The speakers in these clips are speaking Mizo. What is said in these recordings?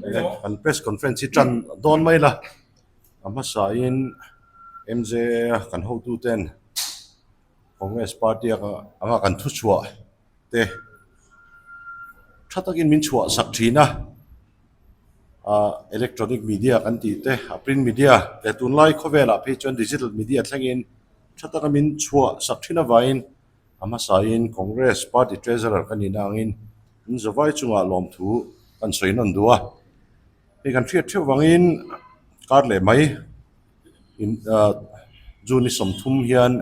Kan press conference hi tan dawn mai la a hmasain MJA kan hotuten Congress party anga kan thuchhuah te tha takin min chhuah sak thin a ah electronic media kan tih te a print media leh tunlai khawvelah phei chuan digital media thlengin tha taka min chhuah sak thin avangin a hmasain Congress party treasurer ka nihna angin min zawai chungah lawmthu kan sawi nawn duh a hei kan hriat theuh vangin kar leh mai in ah June ni 30 hian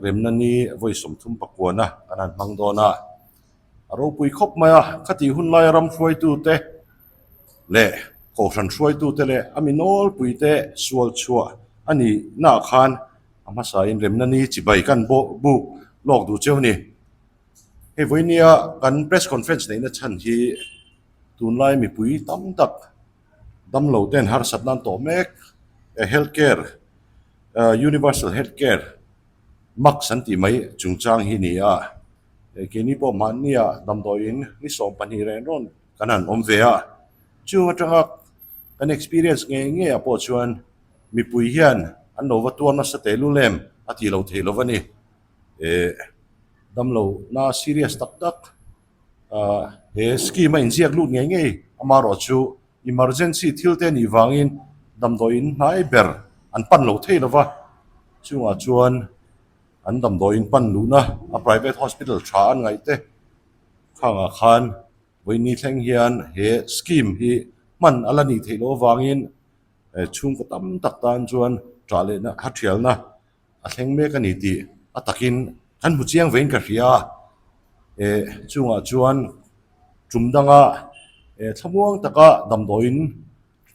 remna ni vawi 30 pakuana kan han hmang dawn a a ropui khawp mai a khatih hun laia ram hruaitute leh kohhran hruaitute leh a mi nawlpui te sual chhuah a nih naah khan a hmasain remna ni chibai kan buk lawk duh cheu a ni. Hei vawinia kan press conference neihna chhan hi tunlai mipui tam tak damlo ten harsat nan tawh mek health care universal health care mask an tih mai chungchang hi a ni a keini pawh mahnia damdawiin ni 12 reng rawn kan han awm ve a chung atanga kan experience ngei ngei ah pawh chuan mipui hian an lo va tuar nasa tehlul em a tih loh theih lova ni eh damlo na serious tak tak ah he scheme a inziak lut ngei ngei amaherawh chu emergency thil te anih vangin damdawiin hnai ber an pan lo thei lova chungah chuan an damdawiin pan luhna a private hospital tha an ngaih te khangah khan vawiin thleng hian he scheme hi hman a la nih theih loh avangin chhungkaw tam tak tan chuan tah lehna a thialna a thleng mek a ni tih a takin kan hmu chiang vein ka hria a eh chungah chuan tum danga eh thlamuang taka damdawiin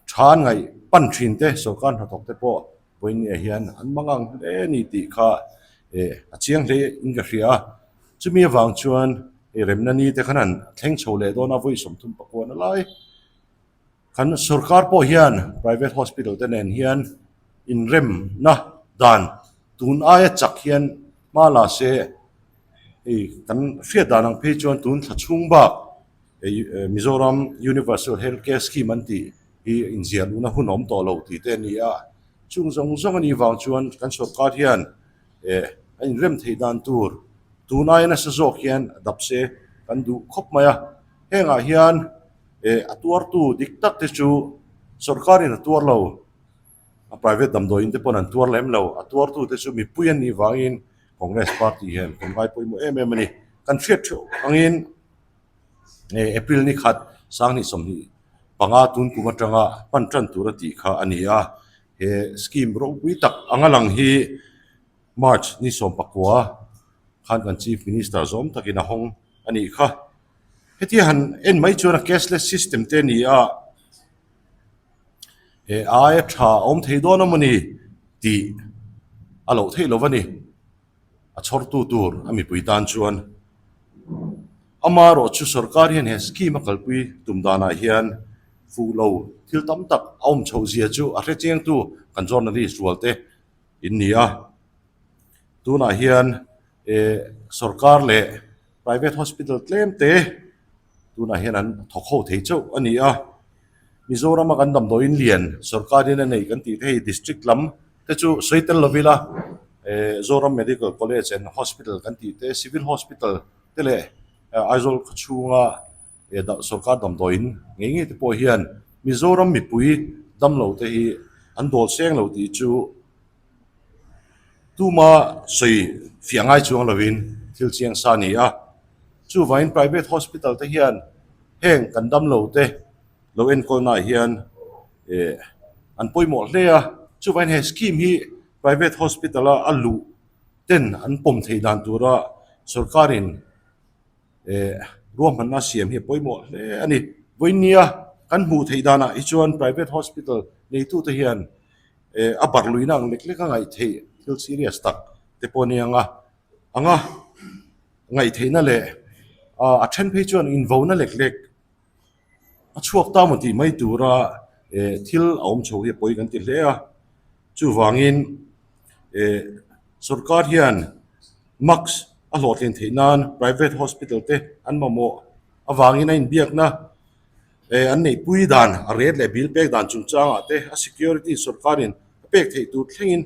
tha an ngaih pan thin te sawrkar hnathawk te pawh vawiin hian an hmang ang hle a ni tih kha eh a chiang hle in ka hria a chumi avang chuan hei remna ni te khan an thleng chho leh dawn a vawi 34 na lai. Kan sorkar pawh hian private hospital te nen hian inremna dan tun aia chak hian hma la se hei kan hriat dan ang phei chuan tun thla chhung bak hei Mizoram Universal Health Care Scheme an tih hi inziah luhna hun a awm tawh lo tih te a ni a, chung zawng zawng a nih vang chuan kan sorkar hian eh a inrem theih dan tur tun aia nasa zawk hian a dap se kan duh khawp mai a, hengah hian. Eh a tuartu dik tak te chu sorkarin a tuar lo, a private damdawiin te pawn an tuar lem lo, a tuartu te chu mipui an nih vangin Congress party hian kan ngai pawimawh em em a ni. Kan hriat theuh angin eh April ni khat 2025 tun kum atanga hman tan tur a tih kha a ni a, he scheme ropui tak anga lang hi March ni 19 khan kan Chief Minister zawm takin a hawng a nih kha. Hetia han en mai chuan a cashless system te a ni a, he aia tha a awm thei dawn a mawni tih a loh theih lo a ni. A chhawrtu tur a mipui tan chuan amaherawh chu sorkar hian he scheme a kalpui tum danah hian fuh lo thil tam tak a awm chhoh zia chu a hrechiangtu kan journalist rual te in ni a. Tunah hian eh sorkar leh private hospital tlem te tunah hian an thawk ho thei chauh a ni a Mizoram a kan damdawiin lian sorkarin a nei kan tih te hei district lam te chu sawi tel lo ila eh Zoram Medical College and Hospital kan tih te civil hospital te leh Aizawl khaw chhunga eh sorkar damdawiin ngei ngei te pawh hian Mizoram mipui damlo te hi an dawl seng lo tih chu. Tuma sawi fiah ngai chuang lovin thil chiang sa a ni a, chuvangin private hospital te hian heng kan damlo te lo enkawl naah hian eh an pawimawh hle a, chuvangin he scheme hi private hospital a a luh ten an pawm theih dan tura sorkarin eh ruahmanna siam hi a pawimawh hle a ni. Vawinia kan hmuh theih danah hi chuan private hospital neitute hian eh a barh luihna ang lek lek a ngaih theih thil serious tak te pawh a ni ang a, anga ngaih theihna leh ah a then phei chuan invo na lek lek a chhuak ta maw tih mai tura eh thil a awm chho hi a pawi kan ti hle a, chuvangin eh sorkar hian mask a hlawhtlin theih nan private hospital te an mamawh avangin a inbiakna. An neihpui dan, a ret leh bill pek dan chungchangah te a security sorkarin a pek theih tur thlengin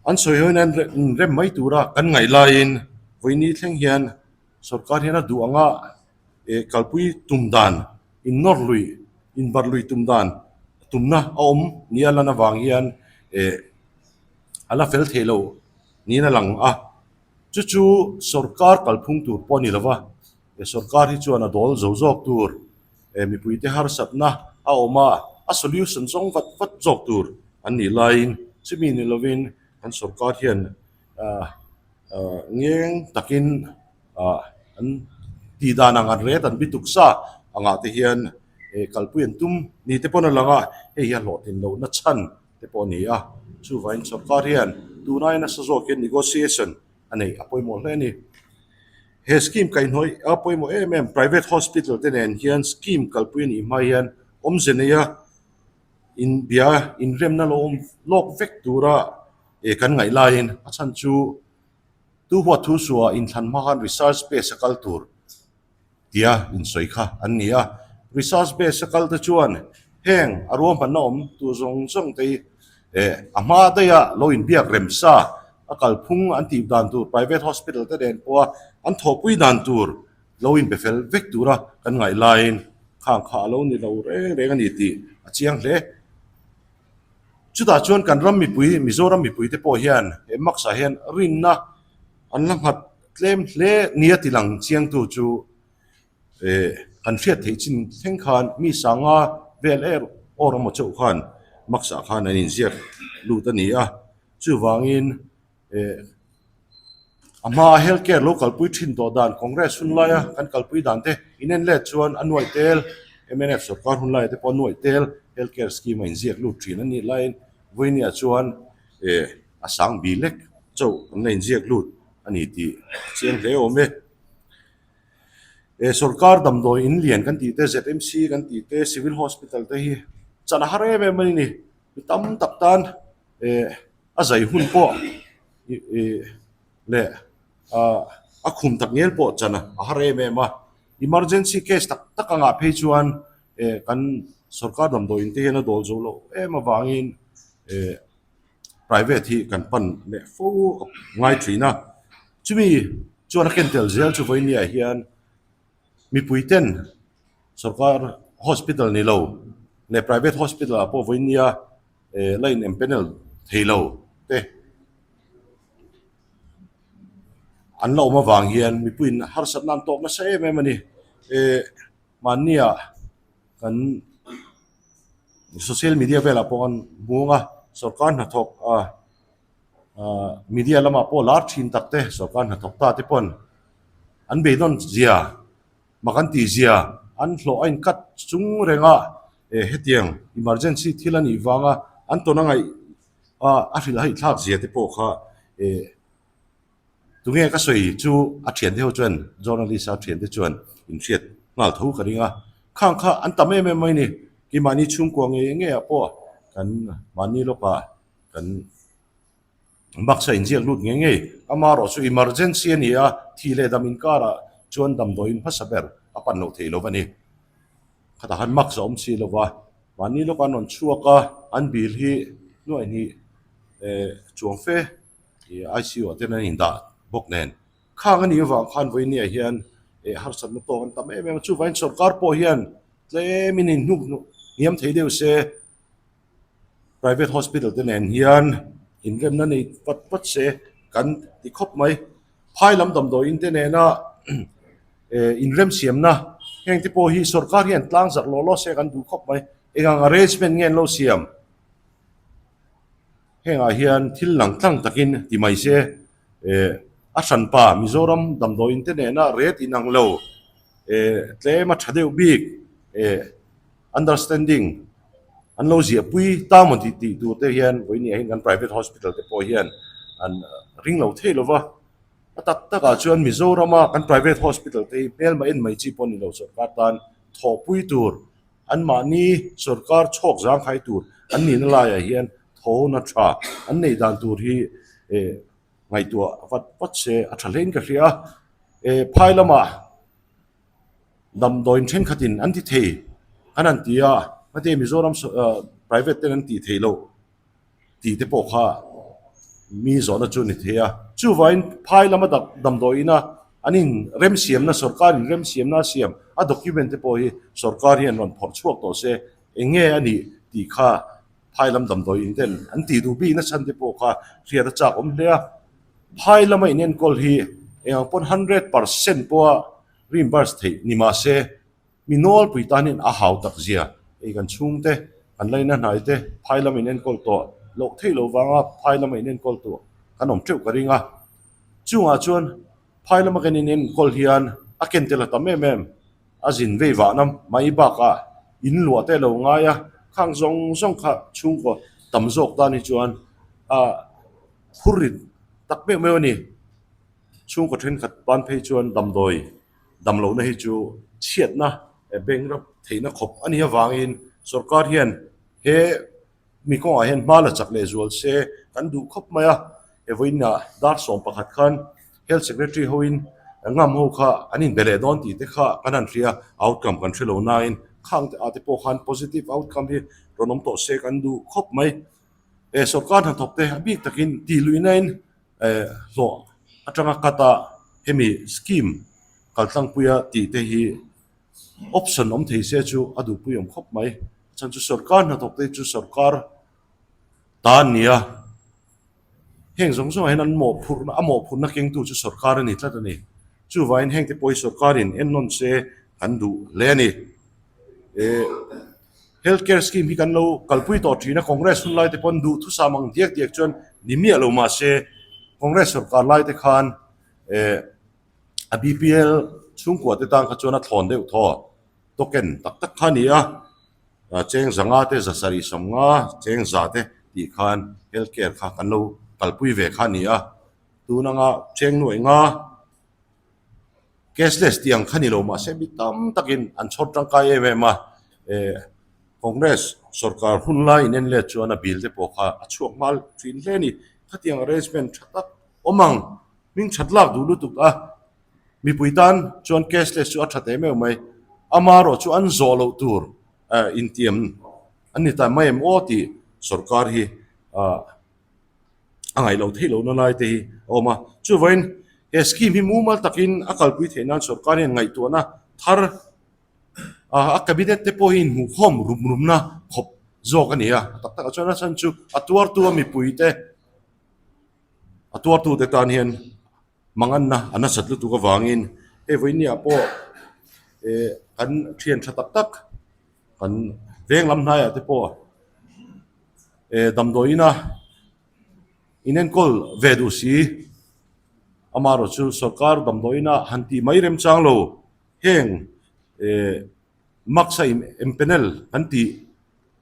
an sawi hawiin an rem mai tura kan ngaih laiin vawiini thleng hian sorkar hian a duh anga kalpui tum dan, innawr lui, inbarh lui tum dan tumna a awm nia lan avang hian a la fel thei lo niin a lang a. Chu chu sorkar kalphung tur pawh a ni lo va, he sorkar hi chuan a dawl zo zawk tur, he mipuite harsatna a awm a, a solution zawng vat vat zawk tur an nih laiin chumi ni lovin kan sorkar hian ah ah ngeng takin ah an tih dan ang an ret an bituk sa angah te hian kalpui an tum ni te pawn a lang a, hei hi a hlawhtlin lohna chhan te pawh a ni a, chuvangin sorkar hian tunai nasa zawk hian negotiation a neih a pawimawh hle a ni. He scheme kaihhnawih a pawimawh em em private hospital te nen hian scheme kalpui a nih hma hian awmze neia inbia inremna lo awm lawk vek tura eh kan ngaih laiin a chhan chu tu huat thu suah inthlan hma khan research base a kal tur tia insawi kha an ni a. Research base a kal te chuan heng a ruahmanna awm tur zawng zawng te hi eh a hma daiha lo inbiak rem sa a kalphung an tih dan tur private hospital te nen pawha an thawhpui dan tur lo inbe fel vek tura kan ngaih laiin khang kha a lo ni lo reng reng a ni tih a chiang hle. Chutah chuan kan ram mipui Mizoram mipui te pawh hian he max ah hian rinna an la nghat Tlem hle nia ti lang chiangtu chu eh kan hriat theih chin thleng khan mi sanga vel er awr emaw chauh khan max ah khan an inziak lut a ni a, chuvangin eh a hmaa health care lo kalpui thin tawh dan Congress hun laia kan kalpui dan te inen let chuan a nuaih tel mnf sorkar hun laia te pawh a nuaih tel health care scheme a inziak lut thin a nih laiin vawinia chuan eh a sang bi lek chauh an la inziak lut. a ni tih a chiang hle awm e. Eh sorkar damdawi in lian kan tih te ZMC kan tih te civil hospital te hi chan a har em em a ni mi tam tak tan eh a zai hun pawh ih leh ah a khum tak ngial pawh chan a har em em a emergency case tak tak angah phei chuan eh kan sorkar damdawi in te hian a dawl zo loh em avangin eh. Private hi kan pan leh fo ngai thin a, chumi chuan a ken tel zel chu vawinia hian mipui ten sorkar hospital ni lo leh private hospital ah pawh vawinia eh la in empanel thei lo te an la awm avang hian mipuiin harsatna an tawk nasa em em a ni eh mahnia. Kan social media velah pawh an hmung a, sorkar hnathawk ah ah media lamah pawh lar thin tak te sorkar hnathawk ta te pawn an beidawn zia mak an tih zia an hlawh a inkat chung reng a eh hetiang emergency thil a nih vanga an tawn a ngaih ah a hrilh a haih thlak zia te pawh kha eh. Tunge ka sawi chu a thiante ho chuan journalist a thiante chuan inhriat nghal tho ka ring a, khang kha an tam em em mai ni, keimahni chhungkua ngei ngei ah pawh kan mahni lawkah kan baksa inziak lut ngei ngei, amaherawh chu emergency a ni a, thih leh dam inkarah chuan damdawiin hmasa ber a pan loh theih lo a ni. Khatah khan mask a awm si lo va, mahni lawkah an rawn chhuak a, an bill hi nuaihnih eh chuang fe. Ih ICU ah ten an indah bawk nen khang a nih avang khan vawinia hian eh harsatna tawk an tam em em a chuvangin sorkar pawh hian tlemin inhnuk hniam thei deuh se private hospital te nen hian inremna nei vat vat se kan ti khawp mai phai lam damdawiin te nena eh inremsiamna heng te pawh hi sorkar hian tlang zarh lawh lawh se kan duh khawp mai eng ang arrangement nge an lo siam. Hengah hian thil lang tlang takin ti mai se, eh a hranpa Mizoram damdawiin te nena ret inang lo, eh tlem a tha deuh bik, eh understanding an lo ziahpui ta maw tih tih tur te hian vawinia hian kan private hospital te pawh hian an ring lo thei lo va. A tak takah chuan Mizorama kan private hospital te hi hmelma en mai chi pawh a ni lo sorkar tan thawhpui tur Anmahni sorkar chhawk zangkhai tur an nihna laiah hian thawhna tha an neih dan tur hi eh ngaihtuah vat vat se a tha hlein ka hria a. Eh phai lamah damdawiin thenkhatin an ti thei. Kan han ti a, heti Mizoram private ten an tih theih loh tih te pawh kha mi zawhna chu a ni thei a. Chuvangin phai lama damdawi ina an in remsiamna sorkar in remsiamna a siam a document te pawh hi sorkar hian rawn phawrh chhuak tawh se eng nge a nih tih kha phai lam damdawi in ten an tih duh bikna chhan te pawh kha hriat a chak awm hle a. Phai lama inenkawl hi eng ang pawn 100% pawha reimburse theih ni mahse Mi nawlpui tan hian a hau tak zia hei kan chhungte, kan laina hnai te phai lama inenkawl tawh loh theih loh vanga phai lama inenkawl tawh kan awm teuh ka ring a. Chungah chuan phai lama kan inenkawl hian a ken tel a tam em em, a zin vei vahna mai bakah in luah te a lo ngai a, khang zawng zawng kha chhungkaw tam zawk tan hi chuan a phur rit tak meuh meuh a ni. Chhungkaw thenkhat tan phei chuan damdawi Damlohna hi chu chhiatna bank rap theihna khawp a nih avangin sorkar hian he mi kawngah hian hma la chak leh zual se kan duh khawp mai a. He vawiinah dar 11 khan Health Secretary hoin ngam ho kha an inbe leh dawn tih te kha kan han hria, outcome kan hre lo nain khang te ah te pawh khan positive outcome hi rawn awm tawh se kan duh khawp mai. Sorkar hnathawk te a bik takin tih luihnain hlawh atanga cut a hemi scheme kaltlangpuia tih te hi option awm thei se chu a duhpui awm khawp mai. A chhan chu sorkar hnathawk te chu sorkar ta an ni a, heng zawng zawngah hian an mawhphurhna a mawhphurhna kengtu chu sorkar a ni tlat a ni. Chuvangin hengte pawh hi sorkarin ennawn se kan duh hle a ni. Health care scheme hi kan lo kalpui tawh thin a, Congress hun lai te pawn duhthusam ang diak diak chuan ni miah lo mahse Congress sorkar lai te khan eh a BPL chhungkua te tan kha chuan a thlawn deuh thaw token tak tak kha a ni a, cheng zanga te zasarih sawmnga cheng za te tih khan health care kha kan lo kalpui ve kha a ni a, tun anga cheng nuaih nga. Cashless tih ang kha ni lo mahse mi tam takin an chhawr tangkai em em a, eh Congress sorkar hun lai in en let chuan a bill te pawh kha a chhuak nghal thin hle a ni. Khatiang arrangement tha tak awm ang, hming that lak duh lutuk a, mipui tan chuan cashless chu a tha teh meuh mai. Amaherawh chu an zawh loh tur eh intiam an ni ta mai em aw tih sorkar hi ah. a ngaih loh theih lohna lai te hi a awm a. Chuvangin he scheme hi mumal takin a kalpui theih nan sorkar hian ngaihtuahna thar a cabinet te pawh hi inhmuhkhawm rum rumna khawp zawk a ni a. A tak takah chuan a chhan chu a tuartu a mipui te a tuartu te tan hian manganna a nasat lutuk avangin hei vawinia pawh eh kan thian tha tak tak kan veng lam hnaiah te pawh Eh damdawiina inenkawl ve duh si, amaherawh chu sorkar damdawiina han tih mai remchang lo heng eh mask a empanel an tih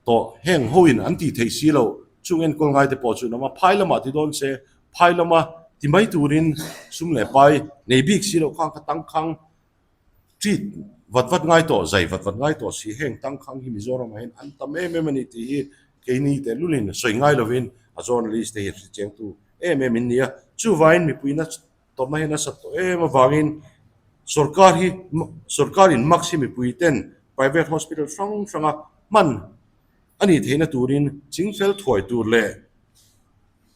tawh heng hoin an tih theih si loh chung enkawl ngai te pawh chu an awm a, phai lamah ti dawn se phai lama ti mai turin sum leh pai nei bik si loh khang kha tangkhang Treat vat vat ngai tawh, zai vat vat ngai tawh si heng tangkhang hi Mizoramah hian an tam em em a ni tih hi keini tehlulin sawi ngai lovin a journalist te hi hrichengtu em em in ni a. Chuvangin mipuina tawrhna hian a sat tawh em avangin sorkar hi sorkarin mask hi mipui ten private hospital hrang hranga hman a nih theihna turin chingfel thuai tur leh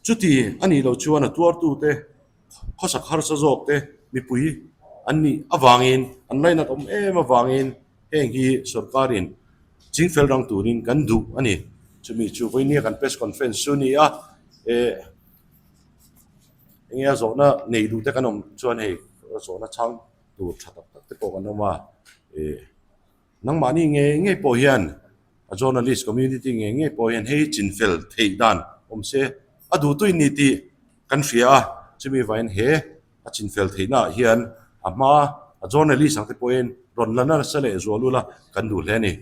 Chuti a nih loh chuan a tuartute khawsak harsa zawk te mipui an nih avangin an lainat awm em avangin heng hi sorkarin chingfel rang turin kan duh a ni. Chumi chu vawinia kan press conference chu a ni a, eh enge a zawhna nei duh te kan awm chuan hei zawhna chhang tur tha tak tak te pawh kan awm a, eh. Nangmahni ngei ngei pawh hian a journalist community ngei ngei pawh hian hei chinfel theih dan awm se a duhtui ni tih kan hria a, chumi vangin he a chinfel theihna ah hian a hma a journalist ang te pawhin rawn la nasa leh zual ula kan duh hle a ni.